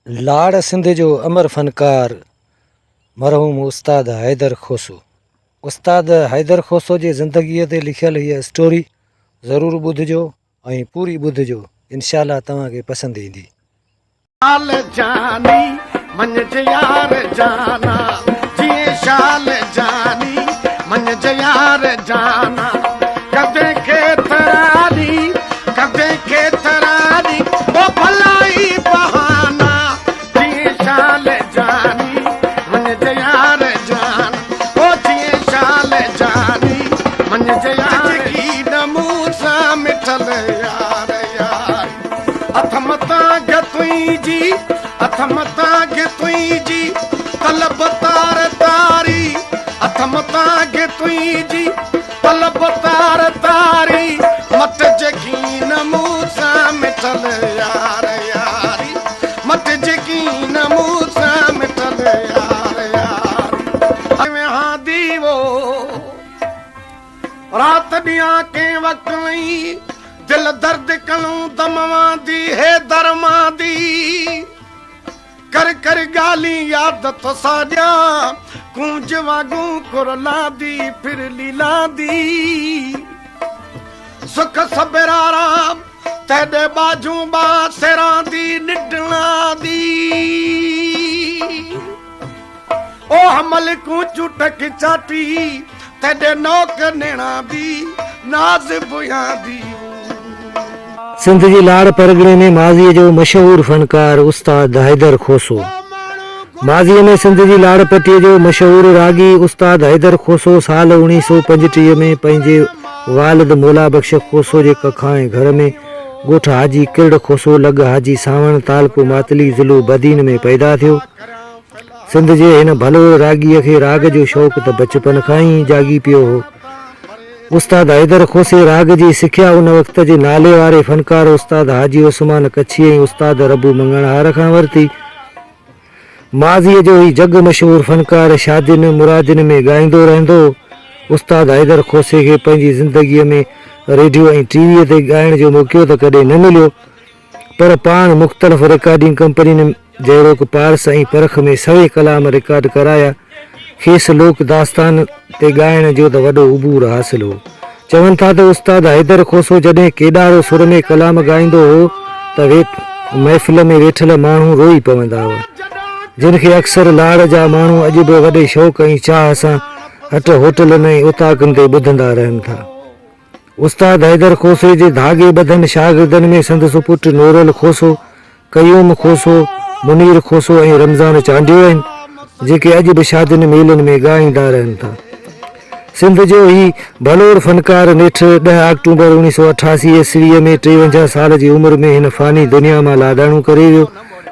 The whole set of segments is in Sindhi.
لاڙ سنڌ جو امر فنڪار مرحوم استاد حيدر کوسو. استاد حيدر کوسو جي زندگيء تي لکيل هيء اسٽوري ضرور ٻڌجو ۽ پوري ٻڌجو انشاء الله توهان کي پسند ايندي. شال جاني مڃج يار جانا جيئن شال جاني مڃج يار جانا ڪدين کيتراني ڪدين کيتراني او ڀلائي بهانا جيئن شال جاني مڃج يار جانا او جيئن شال جاني مڃج يار جي نه مون سان مٺل يار يار اٿم تانگهه تنهنجي اٿم تانگهه تنهنجي طلب تار تاري اٿم تانگهه تنهنجي طلب تار تاري مٽ جڪين مون سان مٺل يار ياري مٽ جڪين مون سان مٺل يار ياري ويهان ديوو رات ڏينهان ڪنهن وقت وئين دل درد ڪلون دموان the هي درمان the ڪر ڪر ڳالهين ياد ٿو ساڄان ڪونج وانگون ڪرلان the ڦر ليلان the سک صبر آرام تيڏي ٻاجهون ٻانهن سيران the نڊڻان the او حمل ڪون چوٽڪ چاٽي تيڏي نوڪ نيڻان the ناز بويان the. Sindh جي لاڙ پرڳڻي ۾ ماضيء جو مشهور فنڪار استاد حيدر کوسو ماضيء ۾ سنڌ جي لاڙ پٽيء جو مشهور راڳي استاد حيدر کوسو سال اوڻيهه سو پنجٽيهه ۾ پنهنجي والد مولا بخش کوسو جي ڪکان ۽ گهر ۾ ڳوٺ حاجي ڪرڙ کوسو لڳ حاجي سانوڻ تعلقو ماتلي ضلعو بدين ۾ پيدا ٿيو. سنڌ جي هن ڀلوڙ راڳيء کي راڳ جو شوق ته بچپن کان ئي جاڳي پيو هو. استاد حيدر کوسي راڳ جي سکيا ان وقت جي نالي واري فنڪار استاد حاجي عثمان ڪڇي ۽ استاد ربو مڱڻهار کان ورتي. ماضيء جو هي جڳ مشهور فنڪار شادين مرادين ۾ ڳائيندو رهندو هو. استاد حيدر کوسي کي پنهنجي زندگيء ۾ ريڊيو ۽ ٽي ويء تي ڳائڻ جو موقعو ته ڪڏهن نه مليو، پر پاڻ مختلف رڪارڊنگ ڪمپنين جهڙوڪ پارس ۽ پرک ۾ سوين ڪلام رڪارڊ ڪرايا. کيس لوڪ داستان تي ڳائڻ جو ته وڏو عبور حاصل هو. چون ٿا ته استاد حيدر کوسو جڏهن ڪيڏارو سر ۾ ڪلام ڳائيندو هو ته محفل ۾ ويٺل ماڻهو روئي پوندا هئا. جن کي اڪثر لاڙ جا ماڻهو اڄ به وڏي شوق ۽ چاهه سان هٽ هوٽلن ۽ اوطاقن تي ٻڌندا رهن ٿا. استاد حيدر کوسي جي ڌاڳي ٻڌن شاگردن ۾ سندس پٽ نورل کوسو، قيوم کوسو، منير کوسو ۽ رمضان چانڊيو آهن، جيڪي اڄ به شادين ميلن ۾ ڳائيندا رهن ٿا. سنڌ جو هي ڀلوڙ فنڪار نيٺ ڏهه آڪٽوبر اوڻيهه سو اٺاسي عيسويء ۾ ٽيونجاهه سال جي عمر ۾ هن فاني دنيا مان لاڏاڻو ڪري ويو،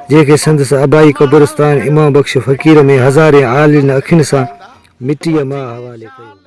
جنهن کي سندس آبائي قبرستان امام بخش فقير ۾ هزارين آلين اکين سان مٽيء ماء حوالي ڪيو ويو.